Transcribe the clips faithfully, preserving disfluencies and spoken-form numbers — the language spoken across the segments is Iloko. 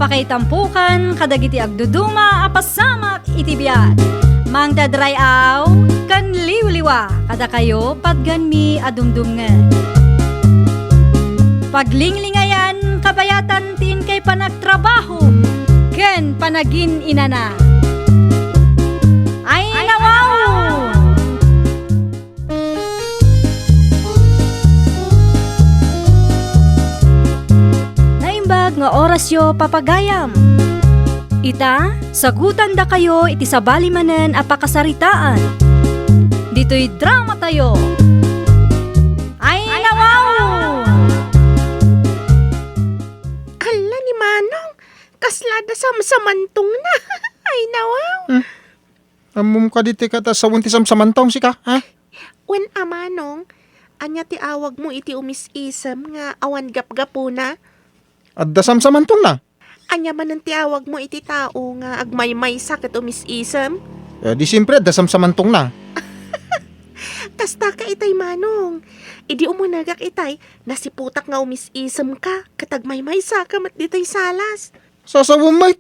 Pakaitampokan kadagiti agduduma a pasamak iti biag. Mangted ray-aw ken liwliwa kadakayo patganmi a dumdumngeg. Paglinglingayan kabayatan ti inkay panagtrabaho ken panagin-inana. Ay, nawaw! Naimbag nga orasyo, papagayam. Ita, sagutandakayo iti sabali manen a pakasaritaan. Ditoy dramatayo. Ay, nawaw! Alla ni Manong, kasla da samsamantongna. Ay, nawaw. Hmm. Ammom kadi ti ket a sawen ti samsamantong, sika, ha? Wen a, Manong, ania ti awagmo iti umis-isem nga awan gapgapuna? Adda samsamantongna. Ania manen ti awagmo iti tao nga agmaymaysa ket umis-isem? Eh, di siempre, adda samsamantongna. Kastaka itay, Manong. Idi umunegak itay, nasiputak nga umis-isemka ket agmaymaysaka met ditoy salas. Sasawem met.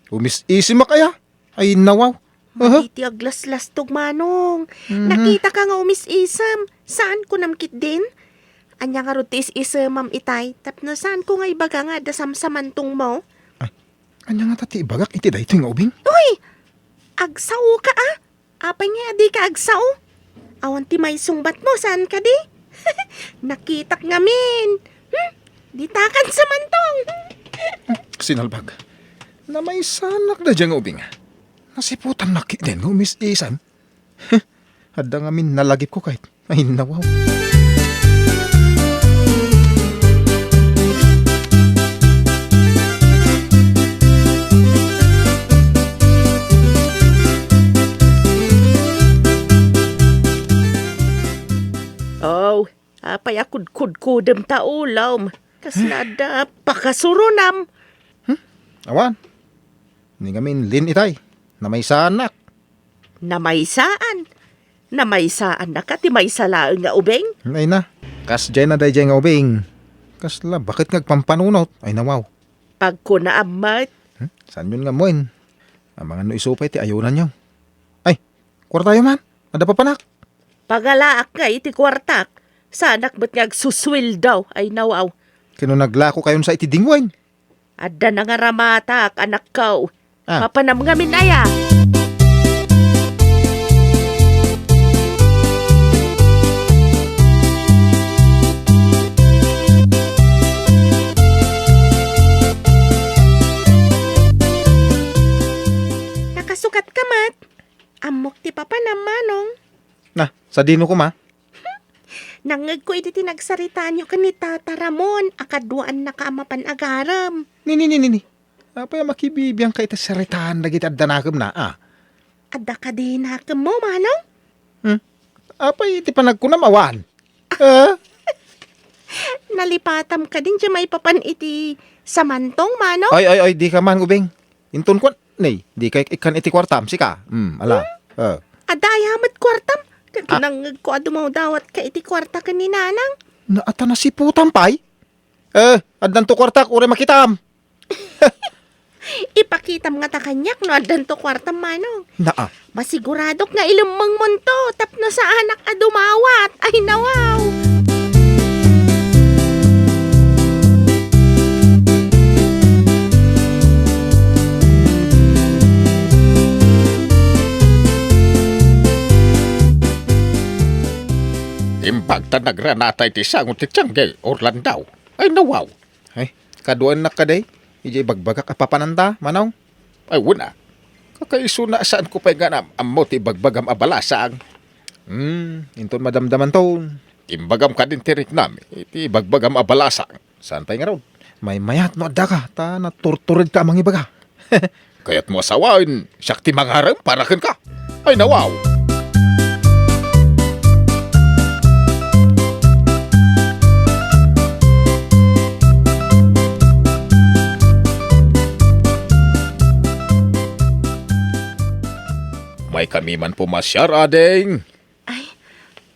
Umis-isemak aya? Ay, nawaw. Aha. Iti aglaslastog, Manong. Mhm. Nakitaka nga umis-isem. Saan ko namkit din? Ania ngarud ti is-isemam itay? Tapno saan ko nga ibaga nga adda samsamantongmo? Ay, ania ngata ti ibagak iti daytoy nga ubing? Uy! Agsaoka, a? Apay nga adika agsao? Awan ti maisungbatmo, saan kadi? Nakitak ngamin. Hmm? Ditakan samantong. Sinalbag. Namaysanak daydiay nga ubing. Nasiputannak ketdin nga umis-isem. Adda ngamin nalagipko ket. Ay, nawaw. Aw, apay a kudkudkodem ta ulom? Kasla adda pakasurunam? Hmm? Awan. Ni ngamin, Lin, itay. Namaysanak. Namaysaan? Namaysaannaka ti maysa laeng nga ubing? Ay na. Kasdiay na daydiay nga ubing. Kasla, baket nga agpampanunot? Ay, nawaw. Pagkunaam met. Hmm? Saanyon nga ammoen? Amangan no isu pay ti ayunanyo. Ay, kuartayo man. Adda papanak. Pangalaak nga iti kuartak. Saanak met nga agsusueldo. Ay, nawaw. Ken no naglakokayon sa iti dingwen? Adda nangaramatak, anakko. Ah. Mapanam ngamin aya? Nakasukatka met. Ammok ti papanam, Manong. Na, sadino koma? Nangngegko iti ti nagsaritaanyo ken ni Tata Ramon a kaduaannaka a mapan agarem. Ni, ni, ni, ni, ni. Apay a makibibiangka iti saritaan dagiti adda nakemna, a? Adda kadi nakemmo, Manong? Hmm? Apay iti panagkunam awan? A? Nalipatam kadin ti maipapan iti samantong, Manong? Ay, ay, ay, dika man, ubing. Inton kuan, ni, dika ikkan iti kuartam, sika. Hmm, ala. Hmm? A. Adda aya met kuartam? Ket, a, kinangngegko a dumawdawatka iti kuarta ken ni Nanang. Na, ata nasiputam pay? Eh, addanto kuartak, uray makitam. Ipakitam ngata kaniak no addanto kuartam, Manong. Naa. Masiguradok nga ilemmengmonto tapno saanak a dumawat. Ay, nawaw! Imbag ta nagranatay ti sango ti tiangge, Orlando. Ay, nawaw. Ay, kaduaennak kadi? Idiay ibagbagak a papananta, Manong? Ay, wen a. Kakaisuna, saanko pay nga am-ammo ti ibagbagam a balasang. Hmm, inton madamdamanton. Imbagam kadin ti riknam, iti ibagbagam a balasang. Saan pay ngarud? Maymayat no addaka, ta naturturedka a mangibaga. Kayatmo a sawen, siak ti mangarem para kenka. Ay, nawaw! Maikami man pumasiar, ading. Ay,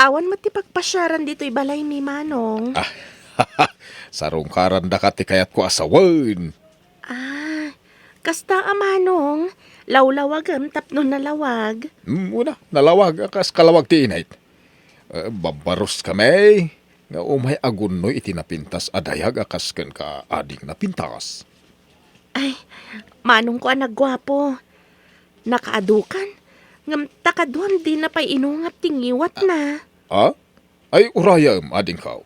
awan met ti pagpasiaran ditoy balaymi, Manong. Ah, sarungkarandaka ti kayatko a sawen. Ah, Kasta a manong, lawlawagem tapno nalawag. Mm, una, nalawag a kas kalawag ti init. Eh, babbarus kami nga umay agunnoy iti napintas a dayag a kas kenka ading napintas. Ay, manongko a nagguapo. Nakaadukan, ngem ta kaduam dina pay inungap ti ngiwatna. Ah? Ay, urayem, adingko.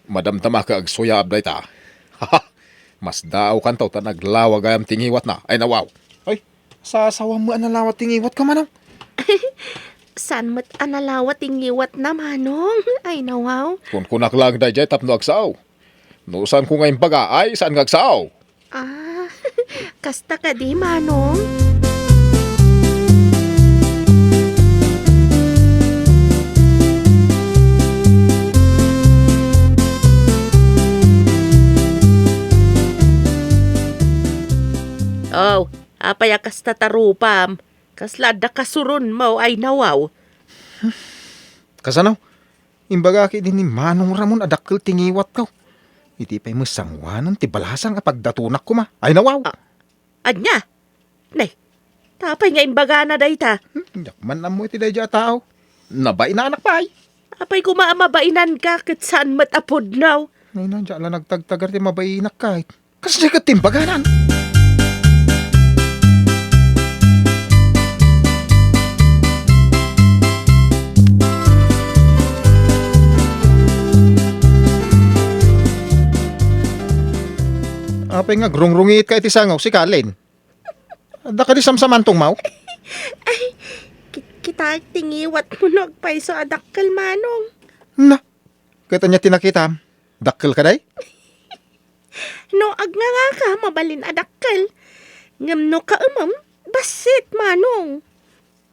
Madamdama ka agsuyaab dayta. Masdaawkanto ta naglawag gayam ti ngiwatna. Ay, nawaw. Ay, sasawam met a nalawa ti ngiwatka, manong. Saan met a nalawa ti ngiwatna, manong? Ay, nawaw. Kunkunak lang daydiay tapno agsao. No saanko nga imbaga, ay saan nga agsao. Ah, kasta kadi, manong? Oh, apay a kasta ta rupam? Kasla adda kasuronmo, ay nawaw. Kasano? Imbagak idi ni Manong Ramon a dakkel ti ngiwatko. Iti pay met sangoanan ti balasang a pagdatonak koma. Ay, nawaw! Ah, ania? Nay, apay nga imbagana dayta? Hmm, diak man ammo iti daydiay a tao. Nabainanak pay. Apay koma a mabainanka ket saan met a pudno? Nay, na, diak la nagtagtagar ti mabainak kay. Kasdiay ket ti imbaganan. Apay nga agrungrungiitka iti sango, sika, Len? Adda kadi samsamantongmo? Ay, ki-, kitaek ti ngiwatmo no agpayso a dakkel, manong. Na, ket ania ti nakitam? Dakkel kadi? No agngangaka, mabalin a dakkel. Ngem no kaemem, bassit, manong.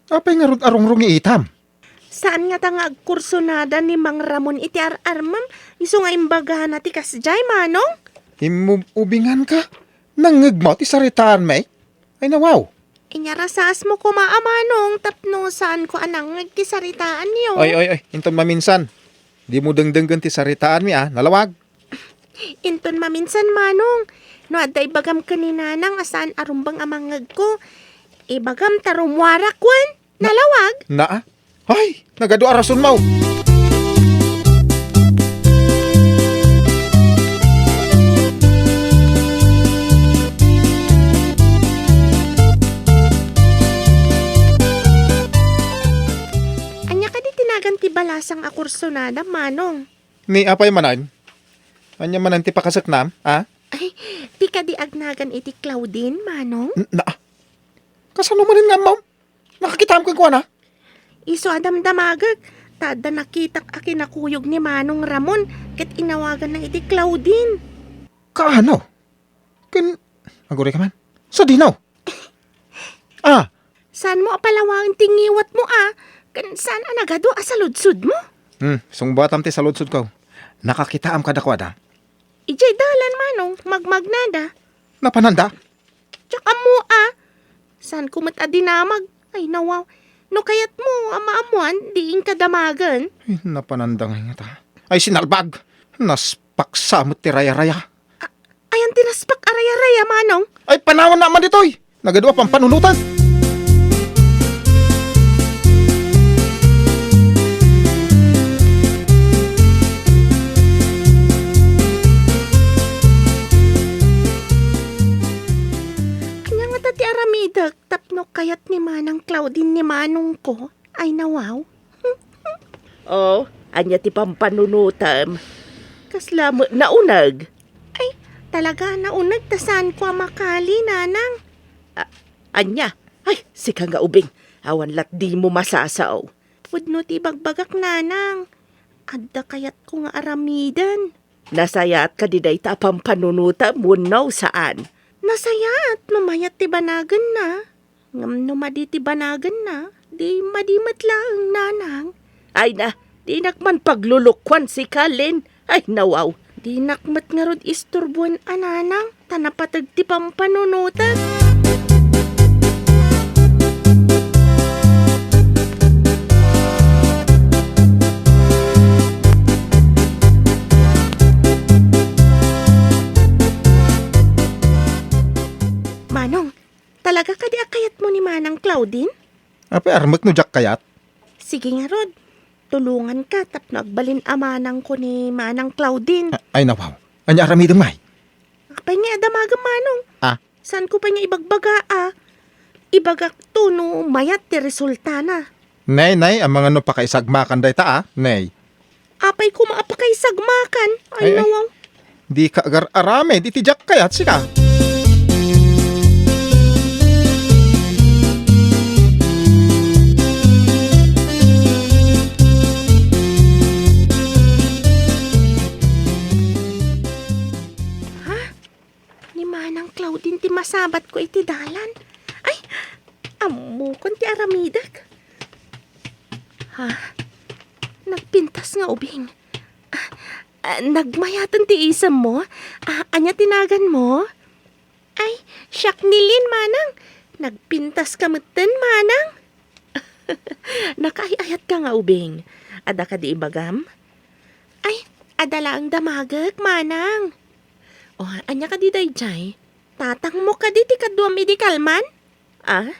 Apay ngarud a rungrungiitam? Saan ngata nga agkursonada ni Mang Ramon iti ar-armem, isu nga imbagana ti kasdiay, manong? Immub-ubinganka? Nangngegmo ti saritaanmi? Ay, nawaw. Inyarasasmo koma a manong tapno saanko a nangngeg ti saritaanyo. Oy, oy, oy, inton maminsan, dimo dengdenggen ti saritaanmi, a, nalawag. Inton maminsan, manong, no adda ibagam ken ni nanang a saan a rumbeng a mangngegko, ibagam ta rummuarak wen. Nalawag? Naa? Ay, nagadu a rasonmo. Ania kadi ti nagan ti balasang a kursonada, manong? Ni apay manen? Ania manen ti pakaseknam, a? Ay, ti kadi agnagan iti Claudine, manong? N-, na-, kasano manen nga ammom? Nakakitaam kenkuana? Isu a damdamagek, ta adda nakitak a kinakuyog ni Manong Ramon, ket inawaganna iti Claudine. Kaano? Ken, aguray ka man. Sadino? Ah! Saanmo a palawaen ti ngiwatmo, a? Ken saan a nagadu a saludsodmo? Hmm, sungbatam ti saludsodko. Nakakitaam kadakuada? Idiay dalan, manong, magmagnada. Napananda? Diak ammo, a. Saanko met a dinamag. Ay, nawaw. No kayatmo a maammoan, di inka damagen. Ay, napananda ngay ngata. Ay, sinalbag! Naspaksa met ti rayaraya. A-, ayan ti naspak a rayaraya, manong? Ay, panawanna man ditoy! Nagadu a pampanunotan! Ania ngata ti aramidek tapno kayat ni Manang Claudine ni manongko? Ay, nawaw. Oh, ania ti pampanunotem? Kasla met nauneg? Ay, talaga nauneg ta saanko a makali, nanang. A-, ania? Ay, sika nga ubing. Awan lat dimo masasao. Pudno ti ibagbagak, nanang. Adda kayatko nga aramiden. Nasayaat kadi dayta a pampanunotem wenno saan? Nasayaat no mayat ti banagenna. Ngem no madi ti banagenna, di madi met laeng, nanang. Ay na, dinak man paglulukuan sika, Len. Ay, nawaw. Dinak met ngarud isturboen a nanang, ta napateg ti pampanunotek. Manong, Apay, armek no diak kayat? Sige ngarud, tulonganka tapno agbalin a manangko ni Manang Claudine. A-, ay, nawaw. Ania aramidem, Nay? Apay nga adda maga, Manong? Ah? Saanko pay nga ibagbaga, a? Ibagakto no mayat ti resultana. Nay, nay, amangan no pakaisagmakan dayta, a? Nay. Apay koma a pakaisagmakan? Ay, ay, ay. Nawaw. Dika agar-aramid iti diak kayat, sika. Ha? Ni Manang Claudine ti masabatko iti dalan. Ay, ammokon ti aramidek. Ha? Nagpintas nga ubing. Ah, ah, nagmayaten ti isemmo? Ah, ania ti naganmo? Ay, siak ni Lynn, Manang. Nagpintaska metten, Manang. Nakaay-ayatka nga ubing. Adda kadi ibagam? Ay, adda laeng damagek, Manang. O, ania kadi daydiay? Tatangmo kadi ti kaduam idi kalman? Ah?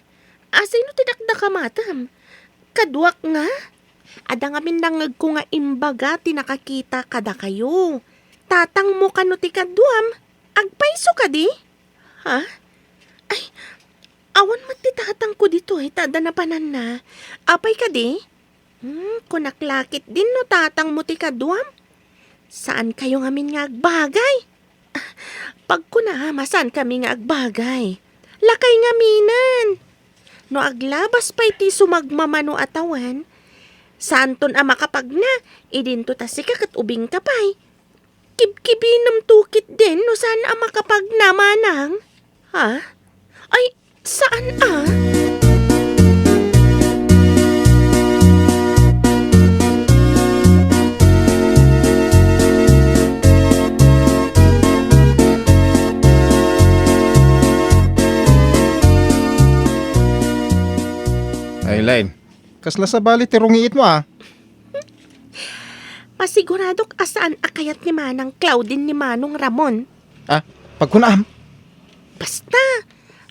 Asino ti dakdakamatem? Kaduak nga? Adda ngamin nangngegko nga imbaga ti nakakita kadakayo. Tatangmo kano ti kaduam? Agpayso kadi? Ha? Ay, awan met ti tatangko ditoy ta adda napananna. Apay kadi? Hmm, kunak la ketdin no tatangmo ti kaduam. Saankayo ngamin nga agbagay? Ah, pagkunam a saankami nga agbagay. Lakay ngaminen. No aglabas pay ti sumagmamano a tawen, saanton a makapagna, idinto ta sika ket ubingka pay. Kibkibinemto ketdin no saan a makapagna, Manang. Ha? Ay, saan a? Ay, Lynn, kasla sabali ti rungiitmo, a? Masiguradok a saan a kayat ni Manang Claudine ni Manong Ramon. Ah, pagkunam? Basta,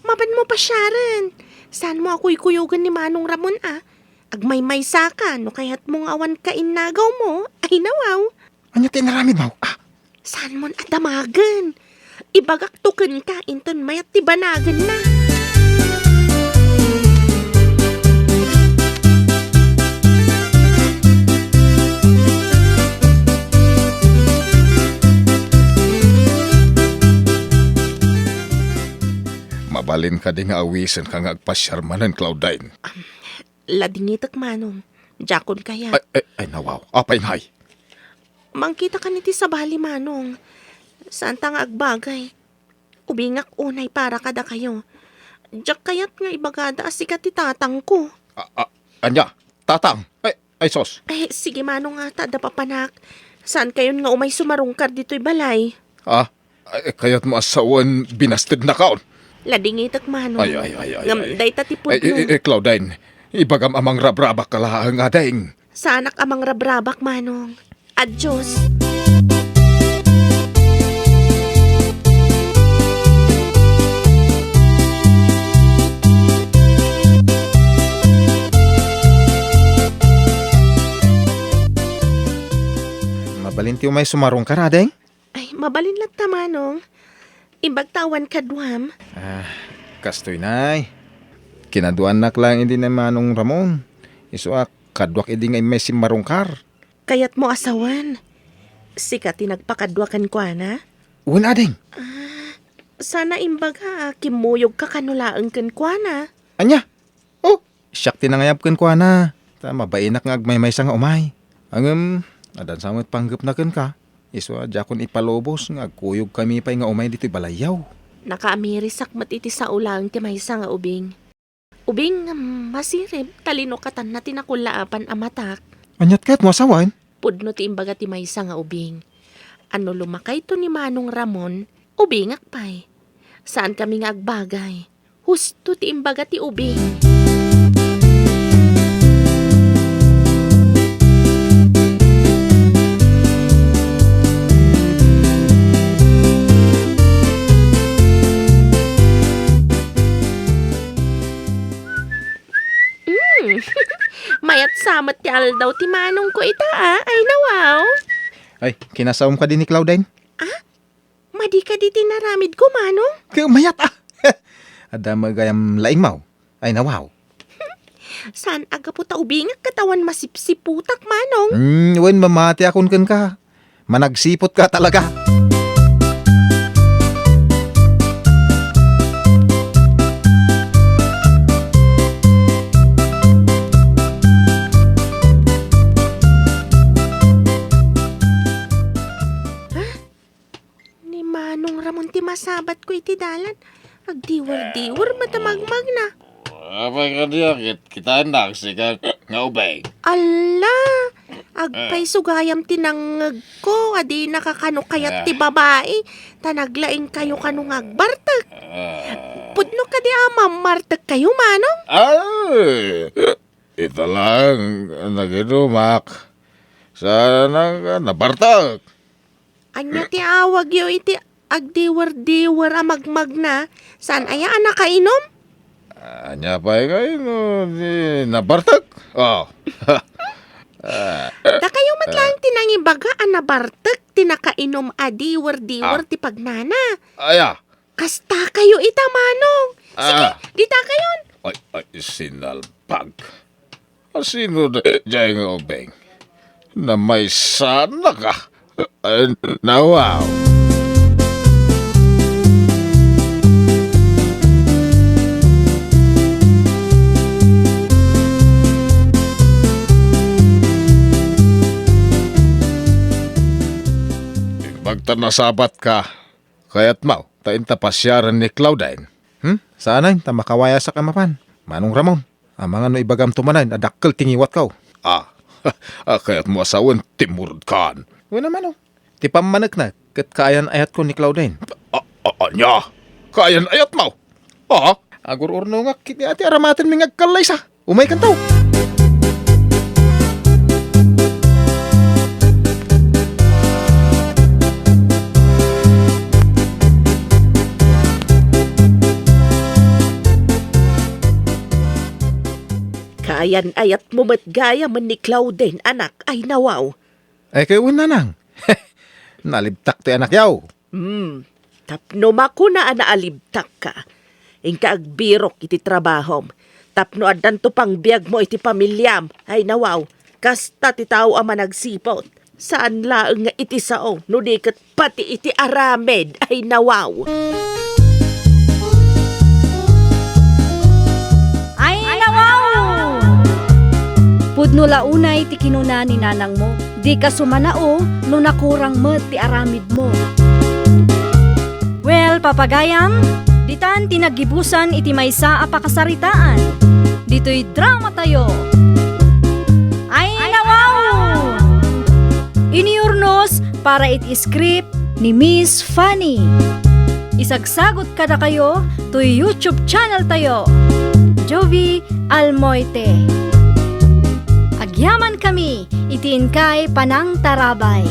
mapanmo pasiaren. Saanmo a kuykuyogen ni Manong Ramon a? Agmaymaysaka no kayatmo nga awan kainnagawmo. Ay, nawaw. Ania ti inaramidmo? Ah. Saanmon a damagen. Ibagakto kenka inton mayat ti banagenna. Mabalin kadi nga awisenka nga agpasiar manen, Claudine? Ladingitek, Manong. Diakon kayat. Ay, ay, ay, nawaw. Apay ngay? Mangkitakan iti sabali, Manong. Saanta nga agbagay. Ubingak unay para kadakayo. Diak kayat nga ibagada a sika ti tatangko. A, a, ania? Tatang? Ay, ay, sus. Ay, sige, Manong, a, ta adda papanak. Saankayon nga umay sumarungkar ditoy balay? Ah? Ay, kayatmo a sawen, binastednakon? Ladingitek, Manong. Ay, ay, ay, ay, ngem ay. Dayta ti pudno. Ay, eh, eh, eh, Claudine, ibagam a mangrabrabak ka laeng, ading. Saanak a mangrabrabak, Manong. Adios. Mabalin ti umay sumarungkar, ading? Ay, mabalin latta, Manong. Imbag ta awan kaduam. Ah, kastoy, Nay. Kinaduanak laeng idi ni Manong Ramon. Isu a, kaduak idi nga immay simmarungkar. Kayatmo a sawen? Sika ti nagpakadua kenkuana? Wen, ading. Ah, sana imbaga a kimmuyogka kano laeng kenkuana. Ania? Oh, siak ti nangayab kenkuana, ta mabainak nga agmaymaysa nga umay. Ngem, adda sa met panggepna kenka, isu a diakon ipalubos nga agkuyogkami pay nga umay ditoy balayyo. Nakaamirisak met iti sao laeng ti maysa nga ubing. Ubing, ngem masirib, ta linukatanna ti nakullaapan a matak. Aniat kayatmo a sawen? Pudno ti imbaga ti maysa nga ubing. A no lumakayto ni Manong Ramon, ubingak pay. Saankami nga agbagay. Husto ti imbaga ti ubing. Mm, Mayat sa met ti aldaw ti manongko ita, a? Ay, nawaw. Ay, kinasawem kadi ni Claudine? Ah? Madi kadi ti inaramidko, manong? Kaya mayat, a? Adda met gayam laingmo? Ay, nawaw. Saan a gapu ta ubingak ket awan masipsiputak, manong? Hmm, wen, mamatiakon kenka. Managsiputka talaga. Ni Manong Ramon ti masabatko iti dalan. Agdiwer-diwer met a magmagna. Apay kadi a kit-, kitaennak sika nga ubing? Alla! Agpayso gayam ti nangngegko a dinaka kano kayat ti babai, ta naglaingkayo kano nga agbartek. Ah. Pudno kadi a mammartekkayo, manong? Ay! Ita laeng naginumak. Saan a nabartek? Ania ti awagyo iti agdiwer-diwer a magmagna? Saan aya a nakainom? Ania pay nga ino ti nabartek? Oh. Ah. Dakayo met laeng ti nangibaga a nabartek ti nakainom a diwer-diwer ti pagnana. Aya. Kastakayo ita, manong. Sige, ah, ditakayon. Ay, ay, sinalbag. Asino da-, dayta nga ubing? Namaysanaka. Ay, nawaw. Imbag ta nasabatka, kayatmo ta inta pasiaren ni Claudine? Hmm? Saanen ta makawayasak a mapan, Manong Ramon. Amangan no ibagamto manen a dakkel ti ngiwatko. Ah, ah, kayatmo a sawen ti murod kan? Wen a, manong. Ti pammanekna ket kaayan-ayatko ni Claudine. A-, a-, ania? Kaayan-ayatmo? Ah? Agur-urnongak iti ati aramatenmi nga agkallaysa. Umaykanto. Kaayan-ayatmo met gayam ni Claudine, anak, ay nawaw. Ay, kay wen, nanang. Nalibtak ti anakyo. Hmm, tapno makuna a naalibtakka. Inka agbirok iti trabahom. Tapno addanto pangbiagmo iti pamiliam. Ay nawaw, kasta ti tao a managsiput. Saan laeng nga iti sao, no di ket pati iti aramid. Ay nawaw. Ay, nawaw! Pudno la unay ti kinuna ni nanangmo. Dika sumanao no nakurang met ti aramidmo. Well, papagayam, ditan ti naggibusan iti maysa a pakasaritaan. Ditoy dramatayo. Ay, nawaw! Inurnos para iti script ni Miss Fanny. Isagsagut kadakayo toy YouTube channel tayo, Jovie Almoite. Agyaman kami iti inkay panangtarabay.